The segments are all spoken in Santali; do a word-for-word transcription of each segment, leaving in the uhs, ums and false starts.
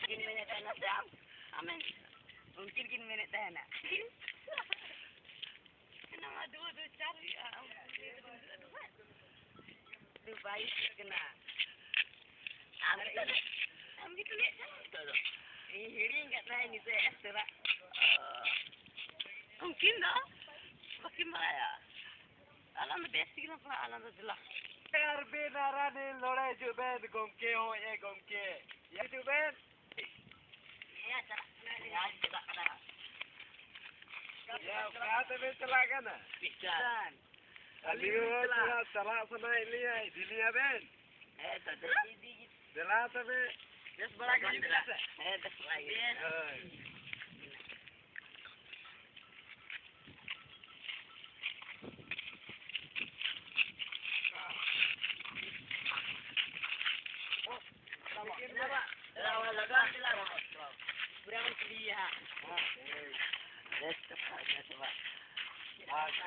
ᱠᱤᱱ ᱢᱮᱱᱮᱫ ᱛᱟᱦᱮᱱᱟ ᱥᱮ ᱟᱢ? ᱟᱢᱮᱢ, ᱩᱱᱠᱤᱱ ᱠᱤᱱ ᱢᱮᱱᱮᱫ ᱛᱟᱦᱮᱱᱟ᱾ ᱱᱚᱣᱟ ᱫᱩ ᱦᱟᱡᱟᱨ ᱪᱟᱨ ᱦᱩᱭᱩᱜᱼᱟ, ᱟᱢ ᱫᱩ ᱵᱟᱭᱤᱥ ᱠᱟᱱᱟ᱾ ᱟᱢ ᱜᱮ ᱛᱟᱦᱞᱮ, ᱟᱢ ᱜᱮ ᱛᱟᱦᱞᱮ ᱱᱤᱛᱚᱜ ᱫᱚ᱾ ᱤᱧ ᱦᱤᱲᱤᱧ ᱠᱟᱫ ᱛᱟᱦᱮᱸᱧ ᱥᱮ ᱮᱥᱮᱨᱟ᱾ ᱩᱱᱠᱤᱱ ᱫᱚ ᱵᱟᱹᱠᱤᱱ ᱵᱟᱲᱟᱭᱟ᱾ ᱟᱞᱟᱝ ᱫᱚ ᱵᱮᱥ ᱛᱮᱜᱮ ᱞᱟᱝ ᱯᱟᱲᱦᱟᱜᱼᱟ, ᱟᱞᱟᱝ ᱫᱚ ᱫᱮᱞᱟ᱾ ᱟᱨ ᱵᱮᱱ ᱟᱨ ᱟᱹᱞᱤᱧ ᱞᱚᱲᱟ ᱦᱤᱡᱩᱜ ᱵᱮᱱ, ᱜᱚᱢᱠᱮ ᱦᱚᱸ, ᱮ ᱜᱚᱢᱠᱮ᱾ ᱦᱤᱡᱩᱜ ᱵᱮᱱ᱾ ᱭᱟ, ᱚᱠᱟ ᱛᱮᱵᱮᱱ ᱪᱟᱞᱟᱜ ᱠᱟᱱᱟ? ᱵᱤᱥᱟᱞ᱾ ᱟᱹᱞᱤᱧ ᱦᱚᱸ ᱛᱷᱚᱲᱟ ᱪᱟᱞᱟᱜ ᱥᱟᱱᱟᱭᱮᱫ ᱞᱤᱧᱟᱹ, ᱤᱫᱤ ᱞᱤᱧᱟ ᱵᱮᱱ? ᱦᱮᱸ, ᱛᱚ ᱫᱮᱞᱟ᱾ ᱫᱮᱞᱟ ᱛᱚᱵᱮ᱾ ᱵᱮᱥ ᱵᱟᱲᱟ ᱜᱮ ᱢᱮᱱᱟᱜ ᱯᱮᱭᱟ ᱥᱮ? ᱦᱮᱸ, ᱵᱮᱥ ᱵᱟᱲᱟ ᱜᱮ᱾ ᱦᱳᱭ᱾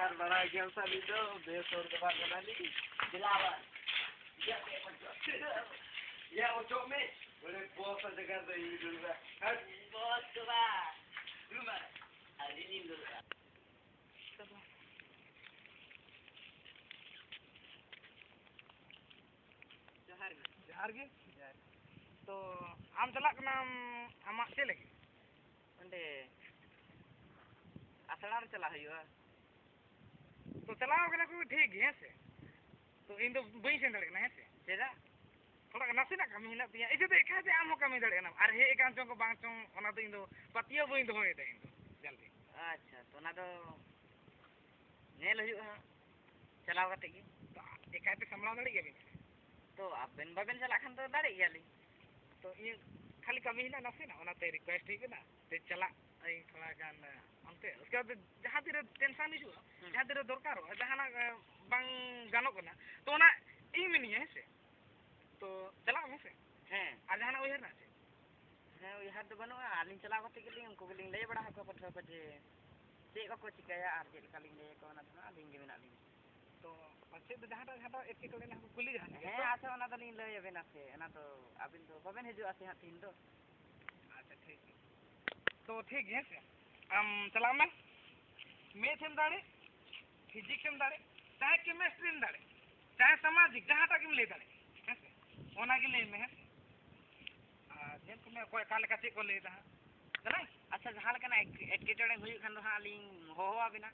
ᱟᱨ ᱵᱟᱲᱟᱭ ᱜᱮᱭᱟᱢ ᱥᱮ, ᱟᱹᱞᱤᱧ ᱫᱚ ᱵᱮᱥ ᱦᱚᱲ ᱫᱚ ᱵᱟᱝ ᱠᱟᱱᱟᱞᱤᱧ᱾ ᱫᱮᱞᱟ ᱵᱟᱝ᱾ ᱭᱟ, ᱚᱪᱚᱜ ᱢᱮ᱾ ᱵᱚᱞᱮ, ᱵᱚᱥ ᱡᱟᱭᱜᱟ ᱨᱮ ᱤᱧ ᱫᱩᱲᱩᱵᱟ᱾ ᱦᱟᱴ᱾ ᱵᱚᱥ ᱫᱚ ᱵᱟᱝ᱾ ᱫᱩᱲᱩᱵ ᱢᱮ᱾ ᱟᱹᱞᱤᱧ ᱞᱤᱧ ᱫᱩᱲᱩᱵᱟ᱾ ᱡᱚᱦᱟᱨ ᱜᱮ᱾ ᱡᱚᱦᱟᱨ ᱜᱮ᱾ ᱡᱚᱦᱟᱨ ᱜᱮ᱾ ᱛᱚ, ᱟᱢ ᱪᱟᱞᱟᱜ ᱠᱟᱱᱟᱢ ᱟᱢᱟᱜ ᱪᱮᱫ ᱞᱟᱹᱜᱤᱫ? ᱚᱸᱰᱮ ᱟᱥᱲᱟ ᱨᱮ ᱪᱟᱞᱟᱜ ᱦᱩᱭᱩᱜᱼᱟ᱾ ᱛᱚ, ᱪᱟᱞᱟᱣ ᱠᱟᱱᱟ ᱠᱚ ᱴᱷᱤᱠ ᱜᱮ, ᱦᱮᱸ ᱥᱮ? ᱛᱚ, ᱤᱧ ᱫᱚ ᱵᱟᱹᱧ ᱥᱮᱱ ᱫᱟᱲᱮᱭᱟᱜ ᱠᱟᱱᱟ, ᱦᱮᱸ ᱥᱮ? ᱪᱮᱫᱟᱜ? ᱛᱷᱚᱲᱟ ᱱᱟᱥᱮᱱᱟᱜ ᱠᱟᱹᱢᱤ ᱦᱮᱱᱟᱜ ᱛᱤᱧᱟᱹ᱾ ᱤᱧ ᱫᱚ ᱮᱠᱟᱞ ᱛᱮ ᱟᱢ ᱦᱚᱸ ᱠᱟᱹᱢᱤ ᱫᱟᱲᱮᱭᱟᱜ ᱠᱟᱱᱟᱢ᱾ ᱟᱨ ᱦᱮᱡ ᱟᱠᱟᱱ ᱪᱚᱝ ᱠᱚ ᱵᱟᱝ ᱪᱚᱝ, ᱚᱱᱟ ᱫᱚ ᱤᱧ ᱫᱚ ᱯᱟᱹᱛᱭᱟᱹᱣ ᱵᱟᱹᱧ ᱫᱚᱦᱚᱭᱮᱫᱟ ᱤᱧ ᱫᱚ, ᱡᱟᱞᱫᱤ᱾ ᱟᱪᱪᱷᱟ, ᱛᱚ, ᱚᱱᱟ ᱫᱚ ᱧᱮᱞ ᱦᱩᱭᱩᱜᱼᱟ ᱦᱟᱸᱜ, ᱪᱟᱞᱟᱣ ᱠᱟᱛᱮ ᱜᱮ᱾ ᱛᱚ, ᱮᱠᱟᱭ ᱛᱮ ᱥᱟᱢᱵᱲᱟᱣ ᱫᱟᱲᱮᱭᱟᱜ ᱜᱮᱭᱟ ᱵᱤᱱ? ᱛᱚ, ᱟᱵᱮᱱ ᱵᱟᱵᱮᱱ ᱪᱟᱞᱟᱜ ᱠᱷᱟᱱ ᱫᱚ ᱫᱟᱲᱮᱜ ᱜᱮᱭᱟᱞᱤᱧ᱾ ᱛᱚ, ᱤᱧᱟᱹᱜ ᱠᱷᱟᱹᱞᱤ ᱠᱟᱹᱢᱤ ᱦᱮᱱᱟᱜ ᱱᱟᱥᱮᱱᱟᱜ, ᱚᱱᱟᱛᱮ request ᱦᱩᱭᱩᱜ ᱠᱟᱱᱟ᱾ ᱛᱮ ᱪᱟᱞᱟᱜ ᱟᱹᱧ ᱛᱷᱚᱲᱟ ᱜᱟᱱ, ᱚᱱᱛᱮ᱾ ᱩᱥᱠᱮ ᱵᱟᱫ ᱡᱟᱦᱟᱸ ᱛᱤᱨᱮ tension ᱦᱤᱡᱩᱜᱼᱟ, ᱦᱩᱸ᱾ ᱡᱟᱦᱟᱸ ᱛᱤᱨᱮ ᱫᱚᱨᱠᱟᱨᱚᱜᱼᱟ, ᱡᱟᱦᱟᱱᱟᱜ, ᱮ, ᱵᱟᱝ ᱜᱟᱱᱚᱜ ᱠᱟᱱᱟ, ᱛᱚ ᱚᱱᱟ ᱤᱧ ᱢᱤᱱᱟᱹᱧᱟ, ᱦᱮᱸ ᱥᱮ? ᱛᱚ ᱪᱟᱞᱟᱜ ᱟᱵᱚᱱ ᱥᱮ? ᱦᱮᱸ᱾ ᱟᱨ ᱡᱟᱦᱟᱱᱟᱜ ᱩᱭᱦᱟᱹᱨ ᱢᱮᱱᱟᱜᱼᱟ ᱪᱮ? ᱦᱮᱸ, ᱩᱭᱦᱟᱹᱨ ᱫᱚ ᱵᱟᱹᱱᱩᱜᱼᱟ᱾ ᱟᱹᱞᱤᱧ ᱪᱟᱞᱟᱣ ᱠᱟᱛᱮ ᱜᱮᱞᱤᱧ, ᱩᱱᱠᱩ ᱜᱮᱞᱤᱧ ᱞᱟᱹᱭ ᱵᱟᱲᱟ ᱟᱠᱚᱣᱟ ᱯᱟᱹᱴᱷᱩᱣᱟᱹ ᱠᱚ ᱡᱮ ᱪᱮᱫ ᱠᱚᱠᱚ ᱪᱤᱠᱟᱹᱭᱟ ᱟᱨ ᱪᱮᱫ ᱞᱮᱠᱟᱞᱤᱧ ᱞᱟᱹᱭ ᱟᱠᱚᱣᱟ, ᱚᱱᱟ ᱫᱚ ᱦᱟᱸᱜ ᱟᱹᱞᱤᱧ ᱜᱮ ᱢᱮᱱᱟᱜ ᱞᱤᱧᱟ᱾ ᱛᱚ ᱯᱟᱪᱮᱫ ᱫᱚ ᱡᱟᱦᱟᱸᱴᱟᱜ ᱡᱟᱦᱟᱸᱴᱟᱜ ᱮᱴᱠᱮᱴᱚᱬᱮ ᱱᱟᱦᱟᱜ ᱠᱚ ᱠᱩᱞᱤ ᱡᱟᱦᱟᱸ ᱦᱮᱸ, ᱟᱪᱪᱷᱟ, ᱚᱱᱟ ᱫᱚᱞᱤᱧ ᱞᱟᱹᱭ ᱟᱵᱮᱱᱟ ᱥᱮ, ᱚᱱᱟ ᱫᱚ ᱟᱹᱵᱤᱱ ᱫᱚ ᱵᱟᱵᱮᱱ ᱦᱤᱡᱩᱜᱼᱟ ᱥᱮ ᱦᱟᱸᱜ ᱛᱤᱦᱤᱧ ᱫᱚ᱾ ᱟᱪᱪᱷᱟ, ᱴᱷᱤᱠ ᱜᱮᱭᱟ᱾ ᱛᱚ ᱴᱷᱤᱠ ᱜᱮᱭᱟ, ᱦᱮᱸ ᱥᱮ? ᱟᱢ ᱪᱟᱞᱟᱜ ᱢᱮ, ᱢᱮᱛᱷ ᱮᱢ ᱫᱟᱲᱮ, ᱯᱷᱤᱡᱤᱠᱥ ᱮᱢ ᱫᱟᱲᱮ, ᱪᱟᱦᱮ ᱠᱮᱢᱮᱥᱴᱨᱤ ᱮᱢ ᱫᱟᱲᱮ, ᱪᱟᱦᱮ ᱥᱟᱢᱟᱡᱤᱠ, ᱡᱟᱦᱟᱸᱴᱟᱜ ᱜᱮᱢ ᱞᱟᱹᱭ ᱫᱟᱲᱮ, ᱦᱮᱸ ᱥᱮ? ᱚᱱᱟ ᱜᱮ ᱞᱟᱹᱭ ᱢᱮ, ᱦᱮᱸ ᱥᱮ? ᱟᱨ ᱧᱮᱞ ᱠᱚᱢᱮ ᱚᱠᱚᱭ ᱚᱠᱟ ᱞᱮᱠᱟ ᱪᱮᱫ ᱠᱚ ᱞᱟᱹᱭ ᱮᱫᱟ ᱦᱟᱸᱜ᱾ ᱪᱟᱞᱟᱜ ᱟᱹᱧ᱾ ᱟᱪᱪᱷᱟ, ᱡᱟᱦᱟᱸ ᱞᱮᱠᱟᱱᱟᱜ ᱮᱴ-, ᱮᱴᱠᱮᱴᱚᱬᱮ ᱦᱩᱭᱩᱜ ᱠᱷᱟᱱ ᱫᱚ ᱦᱟᱸᱜ ᱞᱤᱧ ᱦᱚᱦᱚ ᱟᱵᱮᱱᱟ᱾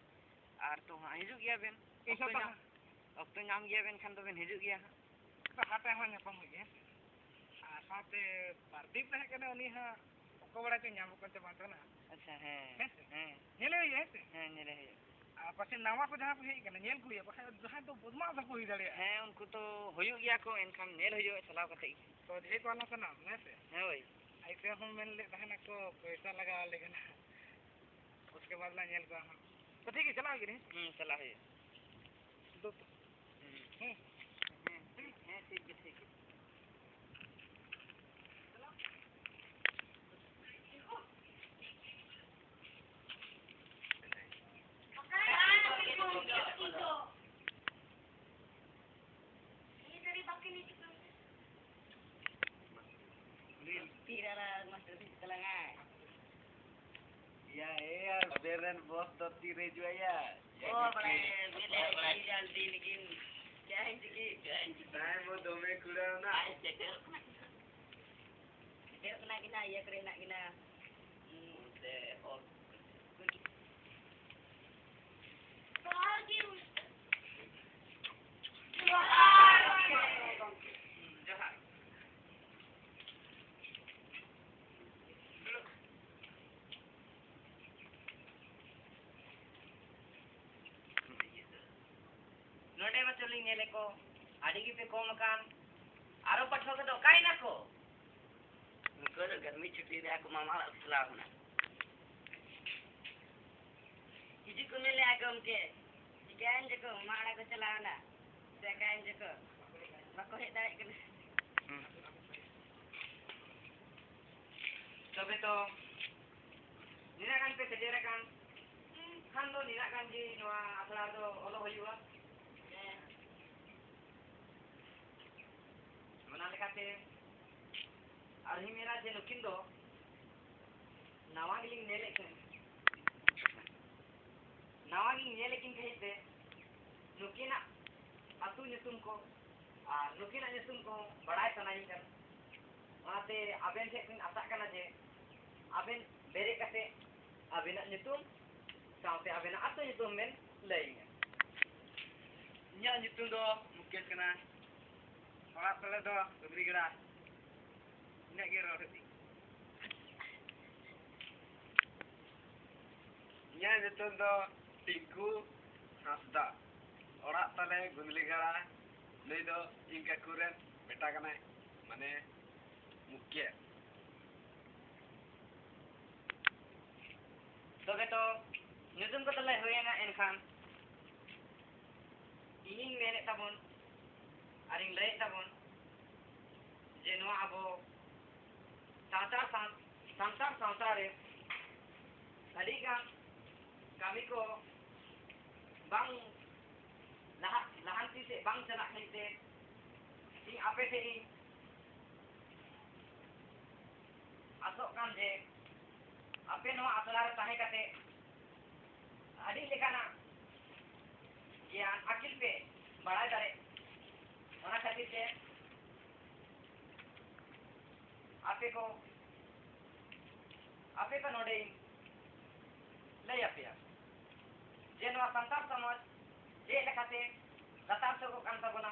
ᱟᱨ ᱛᱚ ᱦᱟᱸᱜ ᱦᱤᱡᱩᱜ ᱜᱮᱭᱟ ᱵᱮᱱ᱾ ᱤᱧ ᱚᱠᱛᱚ ᱥᱟᱶ ᱧᱟᱢ, ᱚᱠᱛᱚ ᱧᱟᱢ ᱜᱮᱭᱟ ᱵᱮᱱ ᱠᱷᱟᱱ ᱫᱚᱵᱮᱱ ᱦᱤᱡᱩᱜ ᱜᱮᱭᱟ ᱦᱟᱸᱜ᱾ ᱛᱚ ᱦᱟᱴ ᱨᱮᱦᱚᱸ ᱧᱟᱯᱟᱢ ᱦᱩᱭᱩᱜ ᱜᱮᱭᱟ, ᱦᱮᱸ ᱥᱮ? ᱟᱨ ᱥᱟᱶᱛᱮ ᱯᱨᱚᱫᱤᱯ ᱛᱟᱦᱮᱸ ᱠᱟᱱᱟ, ᱩᱱᱤ ᱦᱟᱸᱜ ᱚᱠᱚᱭ ᱵᱟᱲᱟᱭ ᱪᱚ ᱧᱟᱢᱚᱜ ᱠᱟᱱ ᱪᱚ ᱵᱟᱝ ᱪᱚ ᱱᱟᱦᱟᱜ᱾ ᱟᱪᱪᱷᱟ, ᱦᱮᱸ᱾ ᱦᱮᱸ ᱥᱮ? ᱦᱮᱸ᱾ ᱧᱮᱞᱮ ᱦᱩᱭᱩᱜᱼᱟ, ᱦᱮᱸ ᱥᱮ? ᱦᱮᱸ, ᱧᱮᱞᱮ ᱦᱩᱭᱩᱜᱼᱟ᱾ ᱟᱨ ᱯᱟᱥᱮ ᱱᱟᱣᱟ ᱠᱚ ᱡᱟᱦᱟᱸ ᱠᱚ ᱦᱮᱡ ᱟᱠᱟᱱᱟ, ᱧᱮᱞ ᱠᱚ ᱦᱩᱭᱩᱜᱼᱟ, ᱵᱟᱠᱷᱟᱡ ᱡᱟᱦᱟᱸᱭ ᱫᱚ ᱵᱚᱫᱢᱟᱥ ᱦᱚᱸᱠᱚ ᱦᱩᱭ ᱫᱟᱲᱮᱭᱟᱜᱼᱟ᱾ ᱦᱮᱸ, ᱩᱱᱠᱩ ᱛᱚ ᱦᱩᱭᱩᱜ ᱜᱮᱭᱟ ᱠᱚ, ᱮᱱᱠᱷᱟᱱ ᱧᱮᱞ ᱦᱩᱭᱩᱜᱼᱟ ᱪᱟᱞᱟᱣ ᱠᱟᱛᱮ ᱜᱮ᱾ ᱛᱚ ᱰᱷᱮᱨ ᱠᱚ ᱟᱞᱚ ᱥᱟᱱᱟᱢ, ᱦᱮᱸ ᱥᱮ? ᱦᱮᱸ, ᱦᱳᱭ᱾ ᱟᱭᱥᱮ ᱦᱚᱸ ᱢᱮᱱ ᱞᱮᱫ ᱛᱟᱦᱮᱱᱟᱠᱚ, ᱯᱚᱭᱥᱟ ᱞᱟᱜᱟᱣ ᱟᱞᱮ ᱠᱟᱱᱟ᱾ ᱩᱥᱠᱮ ᱵᱟᱫᱽ ᱞᱟᱝ ᱧᱮᱞ ᱠᱚᱣᱟ ᱦᱟᱸᱜ᱾ ᱛᱚ ᱴᱷᱤᱠ ᱜᱮᱭᱟ, ᱪᱟᱞᱟᱣ ᱦᱩᱭᱩᱜ ᱠᱟᱱᱟ, ᱦᱮᱸ? ᱦᱩᱸ, ᱪᱟᱞᱟᱣ ᱦᱩᱭᱩᱜᱼᱟ᱾ ᱫᱩ᱾ ᱦᱩᱸ᱾ ᱦᱮᱸ? ᱦᱮᱸ, ᱴᱷᱤᱠ, ᱦᱮᱸ, ᱴᱷᱤᱠ ᱜᱮ, ᱴᱷᱤᱠ ᱜᱮ᱾ ᱛᱤᱨᱟᱨᱟ ᱢᱟᱥᱴᱟᱨ ᱵᱤᱥ ᱛᱟᱞᱟᱝᱟᱭ᱾ ᱭᱟ, ᱮ, ᱭᱟ, ᱟᱵᱮᱱ ᱨᱮᱱ ᱵᱚᱥ ᱫᱚ ᱛᱤᱨᱮ ᱦᱤᱡᱩᱜᱼᱟ ᱭᱟ? ᱚ, ᱵᱟᱲᱟᱭ, ᱢᱮᱱᱮᱫ ᱟᱹᱰᱤ ᱡᱚᱞᱫᱤ, ᱞᱮᱠᱤᱱ ᱪᱮᱫ ᱤᱧ ᱪᱤᱠᱟᱹ? ᱪᱮᱫ ᱤᱧ ᱪᱤᱠᱟᱹ? ᱴᱟᱭᱤᱢ ᱦᱚᱸ ᱫᱚᱢᱮ ᱠᱩᱲᱟᱹᱣ ᱱᱟ᱾ ᱟᱡ ᱥᱮᱴᱮᱨᱚᱜ ᱠᱟᱱᱟ᱾ ᱥᱮᱴᱮᱨᱚᱜ ᱠᱟᱱᱟ ᱠᱤᱱ ᱦᱟᱸᱜ, ᱤᱭᱟᱹ ᱠᱚᱨᱮ ᱦᱮᱱᱟᱜ ᱠᱤᱱᱟ᱾ ᱦᱩᱸ᱾ ᱚᱱᱛᱮ ᱦᱚᱲ᱾ ᱡᱚᱦᱟᱨ ᱜᱮ᱾ ᱡᱚᱦᱟᱨ ᱜᱮ᱾ ᱱᱚᱰᱮ ᱢᱟᱪᱚ ᱞᱤᱧ ᱧᱮᱞᱮᱫ ᱠᱚ, ᱟᱹᱰᱤ ᱜᱮᱯᱮ ᱠᱚᱢ ᱟᱠᱟᱱ᱾ ᱟᱨᱚ ᱯᱟᱹᱴᱷᱩᱣᱟᱹ ᱠᱚᱫᱚ ᱚᱠᱟᱭᱮᱱᱟ ᱠᱚ? ᱱᱩᱠᱩ ᱫᱚ ᱜᱟᱨᱢᱤ ᱪᱷᱩᱴᱤ ᱨᱮ ᱟᱠᱚ ᱢᱟᱢᱟ ᱚᱲᱟᱜ ᱠᱚ ᱪᱟᱞᱟᱣ ᱠᱟᱱᱟ᱾ ᱦᱤᱡᱩᱜ ᱠᱚ ᱢᱮᱱ ᱞᱮᱫᱼᱟ ᱜᱚᱢᱠᱮ, ᱪᱤᱠᱟᱹᱭᱮᱱ ᱪᱚᱠᱚ, ᱢᱟᱢᱟ ᱚᱲᱟᱜ ᱠᱚ ᱪᱟᱞᱟᱣ ᱮᱱᱟ᱾ ᱥᱮ ᱚᱠᱟᱭᱮᱱ ᱪᱚᱠᱚ, ᱵᱟᱠᱚ ᱦᱮᱡ ᱫᱟᱲᱮᱭᱟᱜ ᱠᱟᱱᱟ᱾ ᱦᱩᱸ᱾ ᱛᱚᱵᱮ ᱛᱚ, ᱱᱤᱱᱟᱹᱜ ᱜᱟᱱ ᱯᱮ ᱥᱮᱴᱮᱨ ᱟᱠᱟᱱ ᱠᱷᱟᱱ ᱫᱚ ᱱᱤᱱᱟᱹᱜ ᱜᱟᱱ ᱜᱮ ᱱᱚᱣᱟ ᱟᱥᱲᱟ ᱨᱮᱫᱚ ᱚᱞᱚᱜ ᱦᱩᱭᱩᱜᱼᱟ᱾ ᱚᱱᱟ ᱞᱮᱠᱟᱛᱮ ᱟᱨᱦᱚᱸᱧ ᱢᱮᱱᱟ ᱡᱮ ᱱᱩᱠᱤᱱ ᱫᱚ ᱱᱟᱣᱟ ᱜᱮᱞᱤᱧ ᱧᱮᱞᱮᱫ ᱠᱤᱱ, ᱱᱟᱣᱟ ᱜᱤᱧ ᱧᱮᱞᱮᱫ ᱠᱤᱱ ᱠᱷᱟᱹᱛᱤᱨ ᱛᱮ ᱱᱩᱠᱤᱱᱟᱜ ᱟᱹᱛᱩ ᱧᱩᱛᱩᱢ ᱠᱚ ᱟᱨ ᱱᱩᱠᱤᱱᱟᱜ ᱧᱩᱛᱩᱢ ᱠᱚᱦᱚᱸ ᱵᱟᱲᱟᱭ ᱥᱟᱱᱟᱭᱤᱧ ᱠᱟᱱᱟ᱾ ᱚᱱᱟᱛᱮ ᱟᱵᱮᱱ ᱴᱷᱮᱱ ᱞᱤᱧ ᱟᱥᱟᱜ ᱠᱟᱱᱟ ᱡᱮ ᱟᱵᱮᱱ ᱵᱮᱨᱮᱫ ᱠᱟᱛᱮ ᱟᱵᱮᱱᱟᱜ ᱧᱩᱛᱩᱢ ᱥᱟᱶᱛᱮ ᱟᱵᱮᱱᱟᱜ ᱟᱹᱛᱩ ᱧᱩᱛᱩᱢ ᱵᱮᱱ ᱞᱟᱹᱭᱟᱹᱧᱟ᱾ ᱤᱧᱟᱹᱜ ᱧᱩᱛᱩᱢ ᱫᱚ ᱢᱩᱠᱮᱥ ᱠᱟᱱᱟ᱾ ᱚᱲᱟᱜ ᱛᱟᱞᱮ ᱫᱚ ᱰᱩᱝᱨᱤ ᱜᱟᱰᱟ᱾ ᱤᱱᱟᱹᱜ ᱜᱮ ᱨᱚᱲ ᱦᱩᱭᱩᱜ ᱛᱤᱧᱟ᱾ ᱤᱧᱟᱹᱜ ᱧᱩᱛᱩᱢ ᱫᱚ ᱴᱤᱝᱠᱩ ᱦᱟᱸᱥᱫᱟ᱾ ᱚᱲᱟᱜ ᱛᱟᱞᱮ ᱜᱩᱫᱽᱞᱤ ᱜᱟᱲᱟ᱾ ᱱᱩᱭ ᱫᱚ ᱤᱧ ᱠᱟᱠᱩ ᱨᱮᱱ ᱵᱮᱴᱟ ᱠᱟᱱᱟᱭ, ᱢᱟᱱᱮ ᱢᱩᱠᱷᱤᱭᱟᱹ᱾ ᱛᱚᱵᱮ ᱛᱚ ᱧᱩᱛᱩᱢ ᱠᱚ ᱛᱟᱞᱮ ᱦᱩᱭᱮᱱᱟ, ᱮᱱᱠᱷᱟᱱ ᱤᱧᱤᱧ ᱢᱮᱱᱮᱫ ᱛᱟᱵᱚᱱ ᱟᱨᱤᱧ ᱞᱟᱹᱭᱮᱫ ᱛᱟᱵᱚᱱ ᱡᱮ ᱱᱚᱣᱟ ᱟᱵᱚ ᱥᱟᱱᱛᱟᱲ ᱥᱟᱶ-, ᱥᱟᱱᱛᱟᱲ ᱥᱟᱶᱛᱟ ᱨᱮ ᱟᱹᱰᱤᱜᱟᱱ ᱠᱟᱹᱢᱤ ᱠᱚ ᱵᱟᱝ ᱞᱟᱦᱟ, ᱞᱟᱦᱟᱱᱛᱤ ᱥᱮᱫ ᱵᱟᱝ ᱪᱟᱞᱟᱜ ᱠᱷᱟᱹᱛᱤᱨ ᱛᱮ ᱤᱧ ᱟᱯᱮ ᱴᱷᱮᱱ ᱤᱧ ᱟᱥᱚᱜ ᱠᱟᱱ ᱡᱮ ᱟᱯᱮ ᱱᱚᱣᱟ ᱟᱥᱲᱟ ᱨᱮ ᱛᱟᱦᱮᱸ ᱠᱟᱛᱮ ᱟᱹᱰᱤ ᱞᱮᱠᱟᱱᱟᱜ ᱜᱮᱭᱟᱱ ᱟᱹᱠᱤᱞ ᱯᱮ ᱵᱟᱲᱟᱭ ᱫᱟᱲᱮᱜ, ᱚᱱᱟ ᱠᱷᱟᱹᱛᱤᱨ ᱛᱮ ᱟᱯᱮ ᱠᱚ, ᱟᱯᱮ ᱠᱚ ᱱᱚᱰᱮᱧ ᱞᱟᱹᱭ ᱟᱯᱮᱭᱟ ᱡᱮ ᱱᱚᱣᱟ ᱥᱟᱱᱛᱟᱲ ᱥᱚᱢᱟᱡᱽ ᱪᱮᱫ ᱞᱮᱠᱟᱛᱮ ᱞᱟᱛᱟᱨ ᱥᱮᱫᱚᱜ ᱠᱟᱱ ᱛᱟᱵᱚᱱᱟ᱾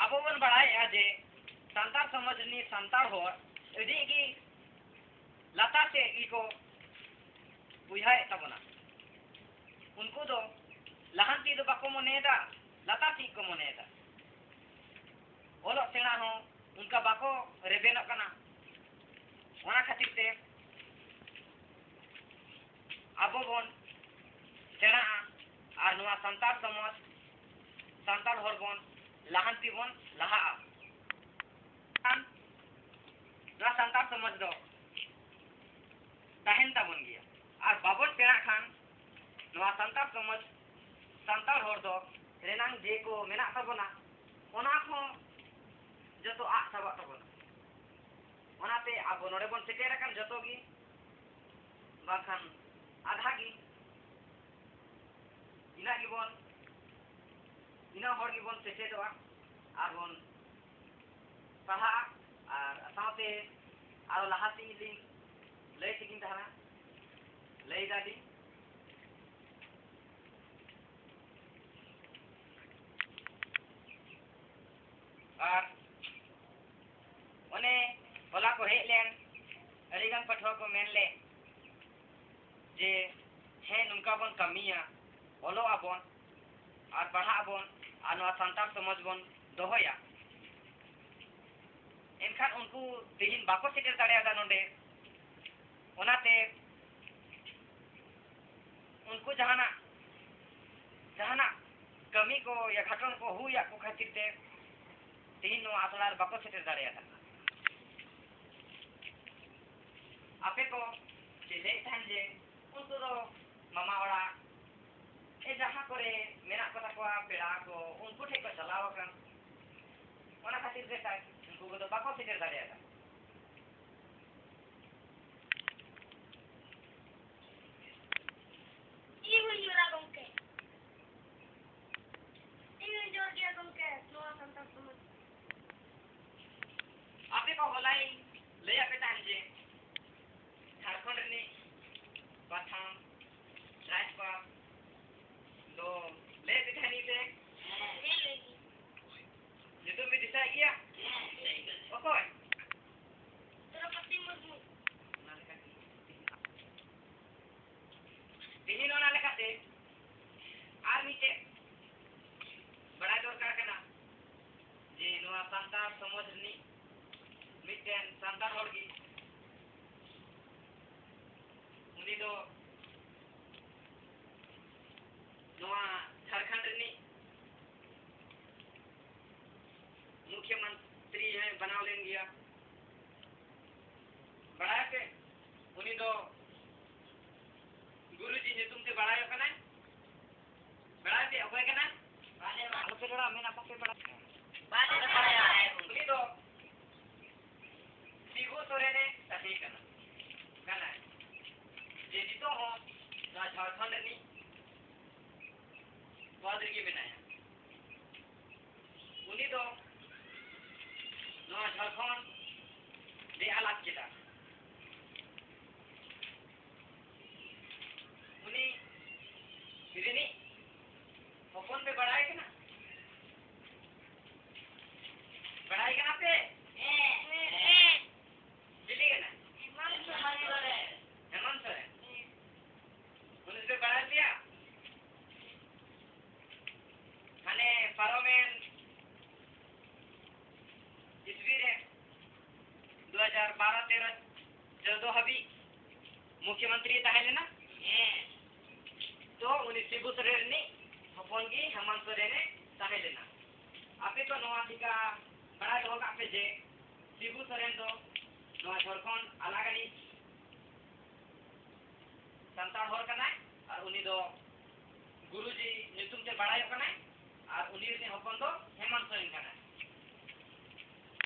ᱟᱵᱚ ᱵᱚᱱ ᱵᱟᱲᱟᱭᱮᱫᱼᱟ ᱡᱮ ᱥᱟᱱᱛᱟᱲ ᱥᱚᱢᱟᱡᱽ ᱨᱤᱱᱤᱡ ᱥᱟᱱᱛᱟᱲ ᱦᱚᱲ ᱟᱹᱰᱤ ᱜᱮ ᱞᱟᱛᱟᱨ ᱥᱮᱫ ᱜᱮᱠᱚ ᱵᱚᱭᱦᱟᱭᱮᱫ ᱛᱟᱵᱚᱱᱟ᱾ ᱩᱱᱠᱩ ᱫᱚ ᱞᱟᱦᱟᱱᱛᱤ ᱫᱚ ᱵᱟᱠᱚ ᱢᱚᱱᱮᱭᱮᱫᱟ, ᱞᱟᱛᱟᱨ ᱥᱮᱫ ᱠᱚ ᱢᱚᱱᱮᱭᱮᱫᱟ᱾ ᱚᱞᱚᱜ ᱥᱮᱬᱟ ᱦᱚᱸ ᱚᱱᱠᱟ ᱵᱟᱠᱚ ᱨᱮᱵᱮᱱᱚᱜ ᱠᱟᱱᱟ᱾ ᱚᱱᱟ ᱠᱷᱟᱹᱛᱤᱨ ᱛᱮ ᱟᱵᱚ ᱵᱚᱱ ᱥᱮᱬᱟᱜᱼᱟ ᱟᱨ ᱱᱚᱣᱟ ᱥᱟᱱᱛᱟᱲ ᱥᱚᱢᱟᱡᱽ, ᱥᱟᱱᱛᱟᱲ ᱦᱚᱲ ᱵᱚᱱ ᱞᱟᱦᱟᱱᱛᱤ ᱵᱚᱱ ᱞᱟᱦᱟᱜᱼᱟ᱾ ᱠᱷᱟᱱ ᱱᱚᱣᱟ ᱥᱟᱱᱛᱟᱲ ᱥᱚᱢᱟᱡᱽ ᱫᱚ ᱛᱟᱦᱮᱱ ᱛᱟᱵᱚᱱ ᱜᱮᱭᱟ᱾ ᱟᱨ ᱵᱟᱵᱚᱱ ᱥᱮᱬᱟᱜ ᱠᱷᱟᱱ ᱱᱚᱣᱟ ᱥᱟᱱᱛᱟᱲ ᱥᱚᱢᱟᱡᱽ, ᱥᱟᱱᱛᱟᱲ ᱦᱚᱲ ᱫᱚ ᱨᱮᱱᱟᱝ ᱡᱮ ᱠᱚ ᱢᱮᱱᱟᱜ ᱛᱟᱵᱚᱱᱟ, ᱚᱱᱟ ᱦᱚᱸ ᱡᱚᱛᱚ ᱟᱫ ᱪᱟᱵᱟᱜ ᱛᱟᱵᱚᱱᱟ᱾ ᱚᱱᱟᱛᱮ ᱟᱵᱚ ᱱᱚᱰᱮ ᱵᱚᱱ ᱥᱮᱴᱮᱨ ᱟᱠᱟᱱ ᱡᱚᱛᱚ ᱜᱮ, ᱵᱟᱝᱠᱷᱟᱱ ᱟᱫᱷᱟ ᱜᱮ, ᱤᱱᱟᱹᱜ ᱜᱮᱵᱚᱱ, ᱤᱱᱟᱹᱜ ᱦᱚᱲ ᱜᱮᱵᱚᱱ ᱥᱮᱪᱮᱫᱚᱜᱼᱟ ᱟᱨ ᱵᱚᱱ ᱯᱟᱲᱦᱟᱜᱼᱟ᱾ ᱟᱨ ᱥᱟᱶᱛᱮ ᱟᱨᱚ ᱞᱟᱦᱟ ᱥᱮᱫ ᱞᱤᱧ ᱞᱟᱹᱭ ᱛᱮᱜᱤᱧ ᱛᱟᱦᱮᱱᱟ, ᱞᱟᱹᱭ ᱫᱟᱞᱤᱧ᱾ ᱟᱨ ᱚᱱᱮ ᱦᱚᱞᱟ ᱠᱚ ᱦᱮᱡ ᱞᱮᱱ, ᱟᱹᱰᱤᱜᱟᱱ ᱯᱟᱹᱴᱷᱩᱣᱟᱹ ᱠᱚ ᱢᱮᱱ ᱞᱮᱫ ᱡᱮ, ᱦᱮᱸ, ᱱᱚᱝᱠᱟ ᱵᱚᱱ ᱠᱟᱹᱢᱤᱭᱟ, ᱚᱞᱚᱜ ᱟᱵᱚᱱ ᱟᱨ ᱯᱟᱲᱦᱟᱜ ᱟᱵᱚᱱ ᱟᱨ ᱱᱚᱣᱟ ᱥᱟᱱᱛᱟᱲ ᱥᱚᱢᱟᱡᱽ ᱵᱚᱱ ᱫᱚᱦᱚᱭᱟ᱾ ᱮᱱᱠᱷᱟᱱ ᱩᱱᱠᱩ ᱛᱮᱦᱮᱧ ᱵᱟᱠᱚ ᱥᱮᱴᱮᱨ ᱫᱟᱲᱮᱭᱟᱫᱟ ᱱᱚᱰᱮ᱾ ᱚᱱᱟᱛᱮ ᱩᱱᱠᱩ ᱡᱟᱦᱟᱱᱟᱜ, ᱡᱟᱦᱟᱱᱟᱜ ᱠᱟᱹᱢᱤ ᱠᱚ ᱭᱟ ᱜᱷᱚᱴᱚᱱ ᱠᱚ ᱦᱩᱭᱟᱫ ᱠᱚ ᱠᱷᱟᱹᱛᱤᱨ ᱛᱮ ᱛᱮᱦᱮᱧ ᱱᱚᱣᱟ ᱟᱥᱲᱟ ᱨᱮ ᱵᱟᱠᱚ ᱥᱮᱴᱮᱨ ᱫᱟᱲᱮᱭᱟᱫᱟ᱾ ᱟᱯᱮ ᱠᱚ ᱪᱮᱫ ᱞᱟᱹᱭᱮᱫ ᱛᱟᱦᱮᱱ ᱡᱮ ᱩᱱᱠᱩ ᱫᱚ ᱢᱟᱢᱟ ᱚᱲᱟᱜ ᱮ ᱡᱟᱦᱟᱸ ᱠᱚᱨᱮ ᱢᱮᱱᱟᱜ ᱠᱚ ᱛᱟᱠᱚᱣᱟ ᱯᱮᱲᱟ ᱠᱚ, ᱩᱱᱠᱩ ᱴᱷᱮᱱ ᱠᱚ ᱪᱟᱞᱟᱣ ᱟᱠᱟᱱ, ᱚᱱᱟ ᱠᱷᱟᱹᱛᱤᱨ ᱛᱮ ᱛᱟᱭ ᱩᱱᱠᱩ ᱠᱚᱫᱚ ᱵᱟᱠᱚ ᱥᱮᱴᱮᱨ ᱫᱟᱲᱮᱭᱟᱫᱟ᱾ ᱤᱧ ᱦᱚᱸᱧ ᱡᱚᱦᱟᱨᱟ ᱜᱚᱢᱠᱮ᱾ ᱤᱧ ᱦᱚᱸᱧ ᱡᱚᱦᱟᱨ ᱜᱮᱭᱟ ᱜᱚᱢᱠᱮ, ᱱᱚᱣᱟ ᱥᱟᱱᱛᱟᱲ ᱥᱚᱢᱟᱡᱽ᱾ ᱟᱯᱮ ᱠᱚ ᱦᱚᱞᱟᱧ ᱞᱟᱹᱭᱟᱫ ᱯᱮ ᱛᱟᱦᱮᱸᱫ ᱡᱮ ᱡᱷᱟᱲᱠᱷᱚᱸᱰ ᱨᱤᱱᱤᱡ ᱯᱟᱛᱷᱟᱢ ᱨᱟᱡᱽᱯᱟᱞ ᱫᱚ ᱞᱟᱹᱭ ᱯᱮ ᱛᱟᱦᱮᱸᱫ ᱥᱮ? ᱦᱮᱸ, ᱞᱟᱹᱭ ᱞᱟᱹᱭ ᱜᱮ᱾ ᱧᱩᱛᱩᱢ ᱯᱮ ᱫᱤᱥᱟᱹᱭᱮᱫ ᱜᱮᱭᱟ? ᱦᱮᱸ, ᱫᱤᱥᱟᱹᱭᱮᱫ ᱜᱮᱭᱟ᱾ ᱚᱠᱚᱭ? ᱫᱨᱚᱯᱚᱫᱤ ᱢᱩᱨᱢᱩ᱾ ᱚᱱᱟ ᱞᱮᱠᱟᱛᱮ ᱛᱮᱦᱮᱧ ᱚᱱᱟ ᱞᱮᱠᱟᱛᱮ ᱟᱨ ᱢᱤᱫᱴᱮᱡ ᱵᱟᱲᱟᱭ ᱫᱚᱨᱠᱟᱨ ᱠᱟᱱᱟ ᱡᱮ ᱱᱚᱣᱟ ᱥᱟᱱᱛᱟᱲ ᱥᱚᱢᱟᱡᱽ ᱨᱤᱱᱤᱡ ᱢᱤᱫᱴᱮᱱ ᱥᱟᱱᱛᱟᱲ ᱦᱚᱲ ᱜᱮ, ᱩᱱᱤ ᱫᱚ ᱱᱚᱣᱟ ᱡᱷᱟᱲᱠᱷᱚᱸᱰ ᱨᱤᱱᱤᱡ ᱢᱩᱠᱷᱭᱚ ᱢᱚᱱᱛᱨᱤ ᱦᱚᱸᱭ ᱵᱮᱱᱟᱣ ᱞᱮᱱ ᱜᱮᱭᱟ᱾ ᱵᱟᱲᱟᱭᱟᱯᱮ? ᱩᱱᱤ ᱫᱚ ᱜᱩᱨᱩᱡᱤ ᱧᱩᱛᱩᱢ ᱛᱮ ᱵᱟᱲᱟᱭᱚᱜ ᱠᱟᱱᱟᱭ᱾ ᱵᱟᱲᱟᱭᱟᱯᱮ ᱚᱠᱚᱭ ᱠᱟᱱᱟᱭ? ᱟᱞᱚᱯᱮ ᱨᱚᱲᱟ, ᱢᱮᱱ ᱟᱠᱚ ᱯᱮ ᱵᱟᱲᱟᱭᱟ᱾ ᱵᱟᱞᱮ ᱵᱟᱲᱟᱭᱟ᱾ ᱩᱱᱤ ᱫᱚ ᱠᱟᱱᱟ, ᱠᱟᱱᱟᱭ, ᱡᱮ ᱱᱤᱛᱚᱜ ᱦᱚᱸ ᱱᱚᱣᱟ ᱡᱷᱟᱲᱠᱷᱚᱸᱰ ᱨᱤᱱᱤᱡ ᱯᱚᱫᱽ ᱨᱮᱜᱮ ᱢᱮᱱᱟᱭᱟ᱾ ᱩᱱᱤ ᱫᱚ ᱱᱚᱣᱟ ᱡᱷᱟᱲᱠᱷᱚᱸᱰ ᱵᱮ-ᱟᱞᱟᱫ ᱠᱮᱫᱟ᱾ ᱩᱱᱤ ᱨᱤᱱᱤᱡ ᱦᱚᱯᱚᱱ ᱯᱮ ᱵᱟᱲᱟᱭ ᱠᱟᱱᱟ? ᱵᱟᱲᱟᱭ ᱠᱟᱱᱟ ᱯᱮ? ᱪᱤᱞᱤ ᱠᱟᱱᱟᱭ? ᱦᱮᱢᱟᱱᱛ ᱥᱚᱨᱮᱱ᱾ ᱩᱱᱤ ᱯᱮ ᱵᱟᱲᱟᱭ ᱯᱮᱭᱟ? ᱦᱟᱱᱮ ᱯᱟᱨᱚᱢᱮᱱ ᱤᱥᱣᱤ ᱨᱮ ᱫᱩ ᱦᱟᱡᱟᱨ ᱵᱟᱨᱚ ᱛᱮᱨᱚ ᱪᱳᱫᱽᱫᱳ ᱦᱟᱹᱵᱤᱡ ᱢᱩᱠᱷᱭᱚᱢᱚᱱᱛᱨᱤ ᱛᱟᱦᱮᱸ ᱞᱮᱱᱟ᱾ ᱦᱮᱸ᱾ ᱛᱚ ᱩᱱᱤ ᱥᱤᱵᱩ ᱥᱚᱨᱮᱱ ᱨᱤᱱᱤᱡ ᱦᱚᱯᱚᱱ ᱜᱮ ᱦᱮᱢᱟᱱᱛ ᱥᱚᱨᱮᱱᱮ ᱛᱟᱦᱮᱸ ᱞᱮᱱᱟ᱾ ᱟᱯᱮ ᱛᱚ ᱱᱚᱣᱟ ᱴᱷᱤᱠᱟ ᱵᱟᱲᱟᱭ ᱫᱚᱦᱚ ᱠᱟᱜ ᱯᱮ ᱡᱮ ᱥᱤᱵᱩ ᱥᱚᱨᱮᱱ ᱫᱚ ᱱᱚᱣᱟ ᱡᱷᱟᱲᱠᱷᱚᱸᱰ ᱟᱞᱟᱜᱟᱱᱤᱡ ᱥᱟᱱᱛᱟᱲ ᱦᱚᱲ ᱠᱟᱱᱟᱭ ᱟᱨ ᱩᱱᱤ ᱫᱚ ᱜᱩᱨᱩᱡᱤ ᱧᱩᱛᱩᱢ ᱛᱮ ᱵᱟᱲᱟᱭᱚᱜ ᱠᱟᱱᱟᱭ ᱟᱨ ᱩᱱᱤ ᱨᱤᱱᱤᱡ ᱦᱚᱯᱚᱱ ᱫᱚ ᱦᱮᱢᱟᱱᱛ ᱥᱚᱨᱮᱱ ᱠᱟᱱᱟᱭ᱾